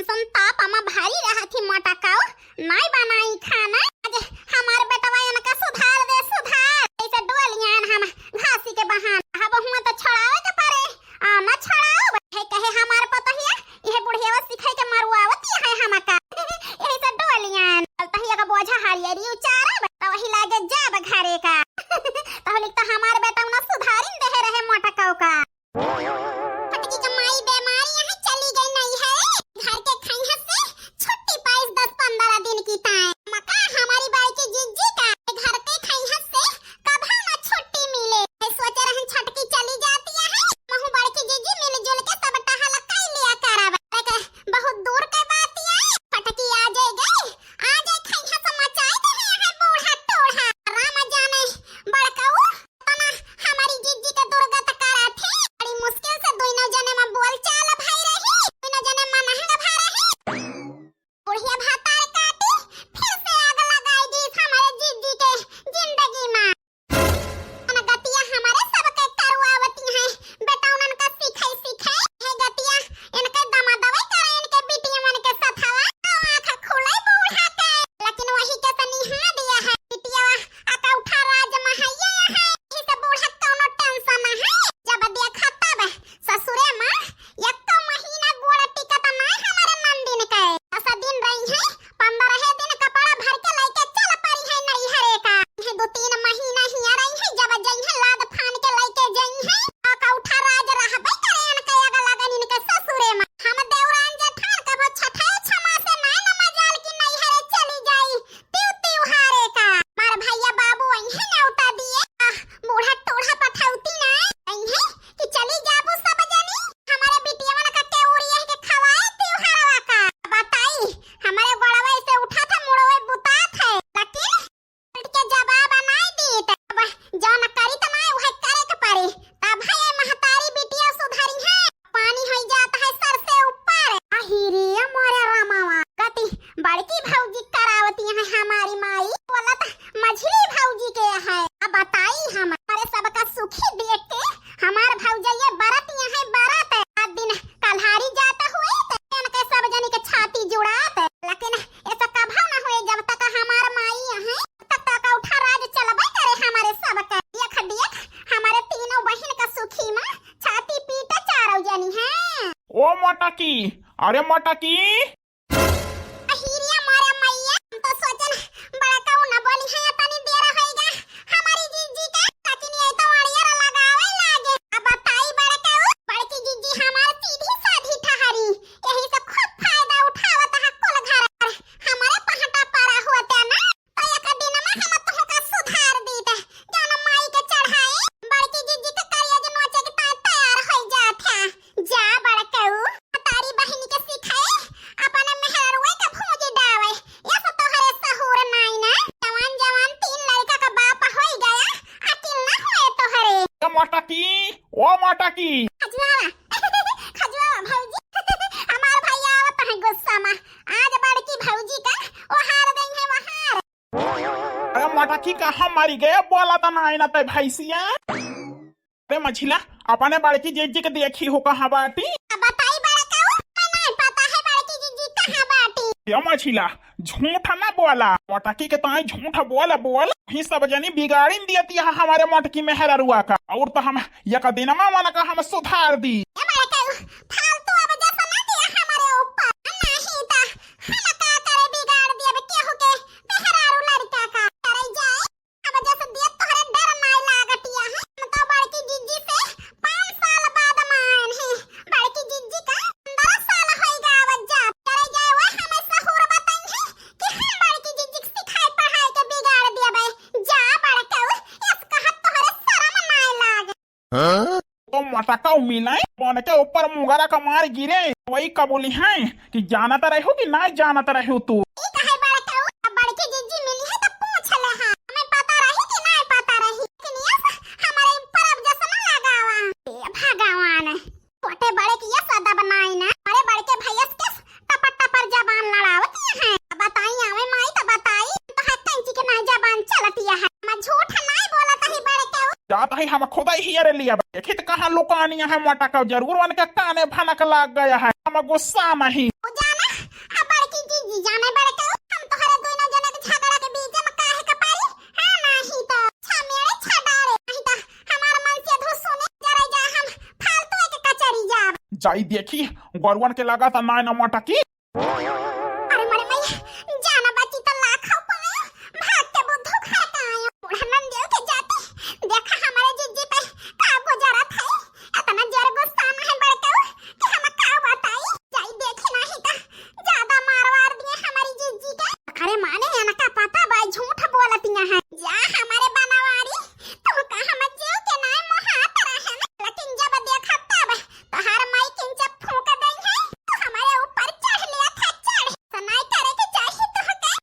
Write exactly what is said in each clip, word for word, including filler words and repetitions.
संताप अमा भारी रहत ही मोटकऊ, नाई बनाई खाना। आज हमार बेटवा इनका सुधार दे, सुधार। ऐसे डोलियान हम घासी के बहान। अब हुआ तो छोड़ावे के परे, आ ना छोड़ाओ। है कहे हमार पतोहिया, यह बुढ़ियावा सिखाई के मरुआवत है हमका। यही से डोलियान। चलता ही अगर बोझा हारियरी उचारा, तो वही लागे जाब घरे का। तहलिक तो हमार बेटवा ना सुधारिन देहे रहे मोटकऊ का। फटकी के माई बेमारी यहाँ चली गई नहीं है। घर के खैहत से छुट्टी पाइस दस पन्द्रह दिन की ताए। मका हमारी बाई की जिज्जी का घर के खैहत से कभा ना छुट्टी मिले। है सोचे रहन छटकी चली जाती है। महू बड़की जिज्जी मिलजुल के सब टहल कई लिया करब। देख, बहुत दूर के बात है। फटकी आ जाए गई, आ जाए खैहत से मचाई दे है बूढ़ा टोढ़ा। राम जाने बड़कऊ तना हमारी जिज्जी के दुर्गत करा थे। बड़ी मुश्किल से दोनों जने में बोल चाल भई रही, दोनों जने में नहंग भा रही। बुढ़िया भातार काटी, फिर से आग लगाई दी हमारे जिज्जी के जिंदगी में। अनगतिया हमारे सबके करुआवती हैं, बेटा उनन का सीखे सीखे। हे गतिया, इनके दमा दवाई करे, इनके बिटिया मन के सथवा। आँख खुले बूढ़ा के, लेकिन वही के सनिहा दिया है। बिटिया अकौठा राज महैया है, इसे बूढ़ा कौनो tension है। जब देखा तब ससुरे माँ, एको महीना गोड़ टिकत ना हमारे नंदिन के। दस दिन रही है, पन्द्रह दिन कपड़ा भर के लेके चल पड़ी है नैहरे का। ये दो तीन महीना हिया रही है, जब जइहे लाद फान के लेके जइहे। अकौठा राज रहबे करे इनके अगला गन इनके ससुरे माँ। हम देवरान जेठान कबो छठे छमा से ना न मजाल की नैहरे चली जाई। तिउ तिउहारे का मार भैया बाबू अइहे न्योता दिए। आह, बूढ़ा टोढ़ा पठौती ना अइहे कि चली जाबू सब जनी। हमारे बिटियवन का केउरिया के खवाए तिउहारवा का। बताई, हमारे गोड़वा से उठा था, मुड़वे बुता थे, लेकिन उठ के जवाब नाई दीत। अब जौन करी त नाई उहे करे के पड़ी। तब है ये महतारी बिटिया सुधरी है। पानी होई जात है सर से ऊपर। अहिरे मोरे रामावा, गति बड़की भौजी करावती है हमारी माई। बोलत मझली भौजी के है। अब बताई हम, हमारे सबका सुखी देख के हमार भौजैया बरत यहाँ बरत। रात दिन कल्हारी जात हुए, त इनके सब जनी के छाती जुड़ात। लेकिन ऐसा कभो न हुए, जब तक हमार माई यहाँ, तब तक अकौठा राज चलबे करे हमारे सबके। देख देख, हमारे तीनों बहिन का सुखी माँ छाती पीटे चारों जनी है। ओ मोटकी, अरे मोटकी। अहिरिया मोरे मैया, हम तो सोचन बड़कऊ न बोली है, तनी देर होइगा हमारी जीजी के, लेकिन ये तो अड़ियर लगावे लागे। अब बताई बड़कऊ, बड़की जीजी हमार सीधी साधी ठहरी, यही से खूब फायदा उठावत है कुल घर। हमारे पहटा पड़ा होते ना, तो एक दिन में हम तुहका सुधार दीत। जौन माई के चढ़ाई, बड़की जीजी के करिया के नोचे के ताई तैयार होई जात है। जा बड़कऊ, तारी बहिनी के सिखाए, अपने मेहररुए के भूंजी डावे। ये सब तोहरे सहूर नाई ना। जवान जवान तीन लड़का का बाप होई गया, अकिल ना हुए तोहरे। ए मोटकी, ओ मोटकी। खजुआ, खजुआ भौजी, हमार भैया आवत है गुस्सा में। आज बड़की भौजी का ओहार देंगे वहार। अरे मोटकी कहाँ मरी गए, बोला तो नाई ना ते भैंसिया। अरे मझिला, अपने बड़की जीजी के देखी हो कहाँ बाटी? अब बताई बड़कऊ, मैं नहीं पता है बड़की जीजी कहाँ बाटी। ये मझिला, झूठ ना बोला, मोटकी के ताई झूठ बोल बोल ही सब जनी बिगाड़िन दियती है हमारे मोटकी मेहररुआ का। और तो हम एक दिनमा मन का हम सुधार दी। ए बड़कऊ, फालतू अब जैसा ना दिया हमारे ऊपर, नहीं तो हम का करे बिगाड़ दिया अब केहू के मेहरारू लड़का का। करे जाए, अब जैसे दिया तोहरे डर नाय लागतिया है। हम तो बड़की जीजी से पाँच साल बाद मायन है। बड़की जीजी का पन्द्रह साल होई गावत जात। करे जाए वो हमें सहूर बताई है कि हम बड़की जीजी के सिखाए पढ़ाए के बिगाड़ दिया बे। जा बड़कऊ, यस कहत तोहरे शरम नाय लागे। हाँ? तो मटका मिलाई, बन के ऊपर मुंगरा का मार गिरे, वही कबूली है कि जानत रहू कि ना जानत रहू तू। ई कहे बड़कऊ, अब बड़की जीजी मिली है तो पूछ ले हाँ, हमें पता रही कि ना पता रही, लेकिन यस हमारे ऊपर अब जैसे ना लगावा। ए भगवान, छोटे बड़े की यस अदब नाई ना, बड़े बड़के भैयस के टपर टपर जबान लड़ावत है। अब बताई आवे माई तो बताई, तो हाथ कैंची के ना जबान चलतिया है। मैं झूठ नाई बोलत ही बड़कऊ। जात ही हम खुदा ही अरे लिया। देखित कहाँ लुकानिया है मटका, जरूर उनके काने भनक लाग गया है। हम गुस्सा नहीं। तू जाना, आई देखी, गोरुअन के लागत नाय न मटकी। अरे मरे मई, जाना बची तो लाखों पायो, भाग के बुद्धू घर का आयो। बूढ़ा नंदियो के जाती, देखा हमारे जिज्जी पे का गुजरत है। इतना जोर गुस्सा में है बड़कऊ कि हम का बताई। जाई देखी नहीं तो ज्यादा मार वार दिए हमारी जिज्जी के। अरे माने इनका पता बा, झूठ बोलतिया है। जा हमारे बनवारी, तू का हम जीव के नाय मोहात रहे, लेकिन जब देखा तब तोहार माई किंचा फूंक दई है, तो हमारे ऊपर चढ़ लिया था, चढ़। तो नाय करे के चाही तोहके।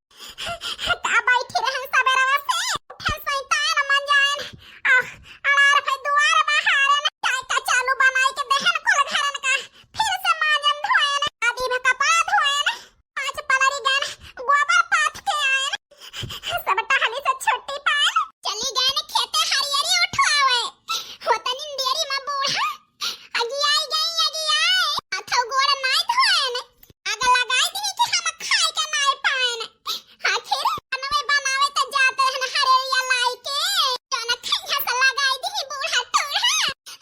का बैठी रहन सबेरवा से, उठन शैतान मन जाएन। आह, अड़ार पे दुआर बहारेन, चाय का चालू बनाई के देहन कुल घरन का, फिर से माजन धोएन, आदि में कपड़ा धोएन, पाँच पलरी गन गोबर पाथ के आएन। सब टहली से छुट्टी पाएन, चली गएन खेते हरियरी उठवावे। होता निंदियरी में बूढ़ा अगियाई गई, अगियाई। हाथो गोड़ नाय धोएन, आग लगाई दी कि हम खाए के नाय पाएन। आखिर बनवे बनावे त जाते रहन हरियरिया लाई के, जौन खैया से लगाई दी बूढ़ा टूढ़ा।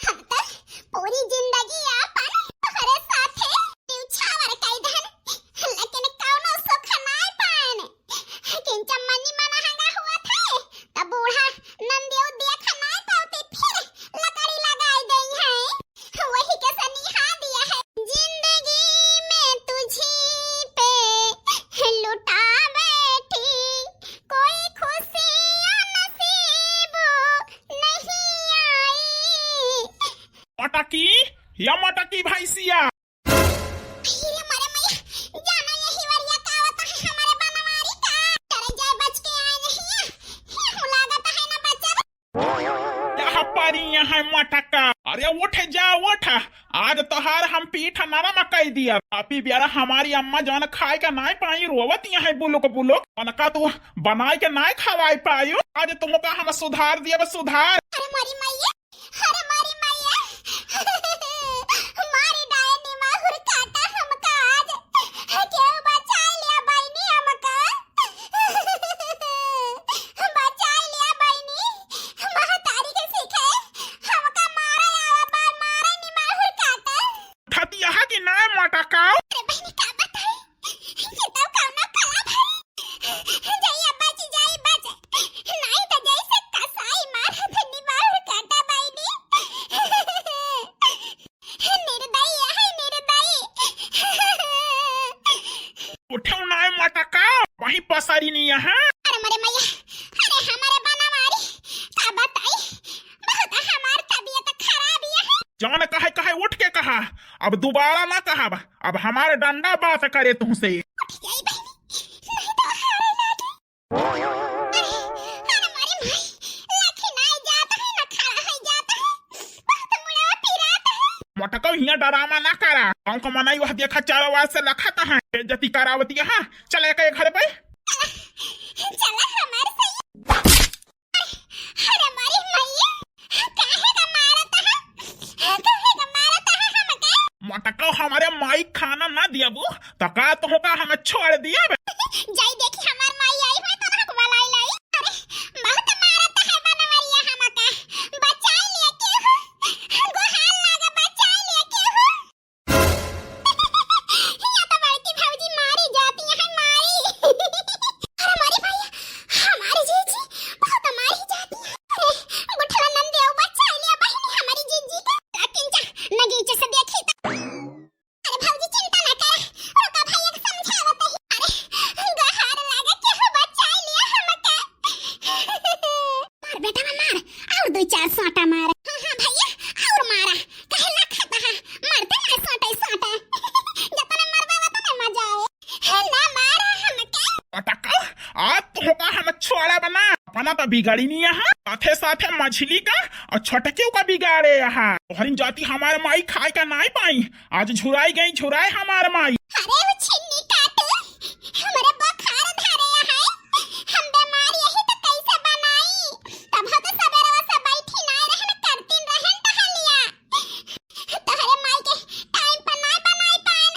हम तो पूरी जिंदगी आपन तोहरे साथे न्यूछावर कई देहन, लेकिन कौनो सुख नाय पाएन। किंचा मनी मनहंगा हुआ थे, त बूढ़ा नंदियो देख नाय पावती, फिर लकड़ी लगाई देई है। वही के सनिहा दिया है। जिंदगी में तुझी पे लुटा बैठी, कोई खुशियाँ नसीब नहीं आई। मटकी, या मटकी भैंसिया। अरे मरे मैया, जाना यही वरिया का आवत है हमारे बनवारी का। डरे जाए बच के आए नहीं है। ये हूँ लागत है ना बचब। यहाँ परी यहाँ मटका। अरे उठ जा उठ, आज तोहार हम पीठ नरम कई दिया। अभी बेरा हमारी अम्मा जौन खाए का नाय पाई रोवत यहाँ बुलुक बुलुक। उनका तू बनाए के नाय खवाए पायो, आज तुमका हम सुधार दिया सुधार। अरे मरी मैया, अरे मारी मैया, मारी डायनी माहुर काटा हमका आज। केहू बचाई लिया बहिनी हमका। बचाई लिया बहिनी। महतारी के सीखे हमका मारा आवा बार मारा नी माहुर काटा। ठतिया की नाय मटकाओ। अरे बहिनी का बताई, ये तो कौनो कला भरी। जाई अब्बा जी, जाई बच। नाई तो जैसे कसाई मारत निबाहुर काटा बाइनी। निर्दयी है, निर्दयी। उठो नाय मटका, वहीं पसारी नहीं है। अरे मरे मैया, अरे हमारे बनवारी, का बताई, बहुत हमार तबीयत खराब है। जान कहे कहे उठ के कहा, अब दोबारा ना कहब, अब हमार डंडा बात करे तुमसे। उठ जाई बहिनी, नहीं तो हारे लागी। अरे, अरे मारी माई, लाठी नाई जात है, ना खड़ा है जात है, बहुत मुड़वा पिरात है। मोटको हियां डरामा ना करा, गाँव का मनई वह देखा चारों ओर से लखत है, बेइज्जती करावती है। चल एक घर पे। चला, चला हमारे सही। अरे मारी मैया, काहे का मारत है? काहे का मारत है हमके? मटको हमारे माई खाना ना दियाबू, तो का तोहका हम छोड़ दिया? जाई देखी हमार माई आई होई तो नाक बलाई लाई। अरे, बहुत मारत है बनवरिया हमके। बचाई लिया केहू। गोहार लागा बचाई लिया केहू। या तो बड़की भौजी मारी जाती है, मारी। अरे मारी भैया, हमारी जीजी बहुत मारी जाती है। अरे, गुठला नंदे, आओ बचाई लिया बहिनी हमारी जीजी के। लेकिन जा, नगीचे से देखी तो। अरे भौजी चिंता ना कर, रुका भैया के समझावत ही। अरे, गहार लागे केहू बचाई लिया हमके। मार बेटा मार, और दो चार साटा मार। हाँ, हाँ भैया, और मारा। काहे लखत हा? मारते ना साटे साटे। जतने मरबा वतने मजा आए। हे ना मारा हमके। पटका, आज तोहका हम छोड़ा बना। अपना तो बिगाड़ी नहीं यहाँ, साथे साथे मछली का और छोटकियों का बिगाड़े यहाँ। तोहरिन जाति हमार माई खाए का नाई पाई, आज झुराई गई झुराई हमार माई। अरे वो छिन्नी काटू, हमरे बुखार धरे है, हम बीमार यही तो कैसे बनाई? तब हो तो सबेरवा से बैठी नाय रहन, करतीन रहन टहलिया। तोहरे माई के टाइम पर नाय बनाई पाएन,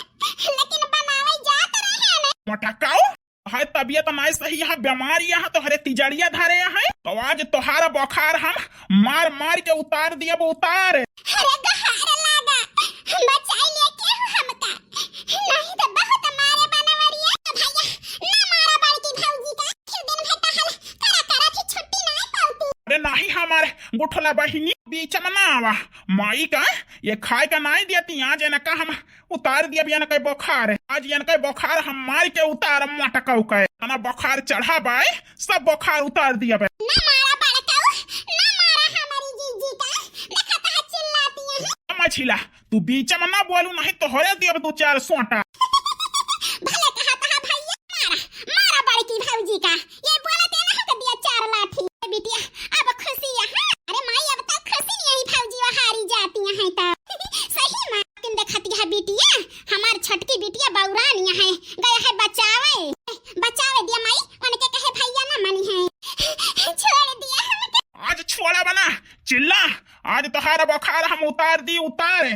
लेकिन बनावे जात रहन। मोटकाऊ, है तबियत नाय सही है, बीमार यहाँ तोहरे तिजड़िया धरे है, तो आज तोहार बुखार हम मार मार के उतार दियब उतार। अरे गहार लागा, हम बचाई लिया मारे गुठला बहिनी, बीच में ना आवा। माई का ये खाए का नाहीं देती, आज इनका हम उतार दिया भी इनका बोखार। आज इनका बोखार हम मार के उतार मटकाऊ का। इतना बोखार चढ़ा बाय, सब बोखार उतार दिया बाय। ना मारा बड़काऊ, ना मारा हमारी जीजी का। देखा तो चिल्लाती है। मछिला, तू बीच में ना बोलू, नाहीं तोहरे दिया दो चार सोटा। भले कहा तहा भैया, मारा, मारा बड़की भौजी का। ये बोलत है ना, हमके दिया चार लाठी। ए बिटिया, अब खुशी है, हाँ? अरे माई, अब तक खुशी नहीं आई, भौजी वो हारी जाती हैं तो। सही माँ, किन देखती है बिटिया, हमार छोटकी बिटिया बौरानी है, गया है बचावे। बचावे दिया माई, उनके कहे भैया ना मनी है। छोड़ दिया हमके। आज छोड़ा बना, चिल्ला, आज तोहार बोखार हम उतार दी, उतार।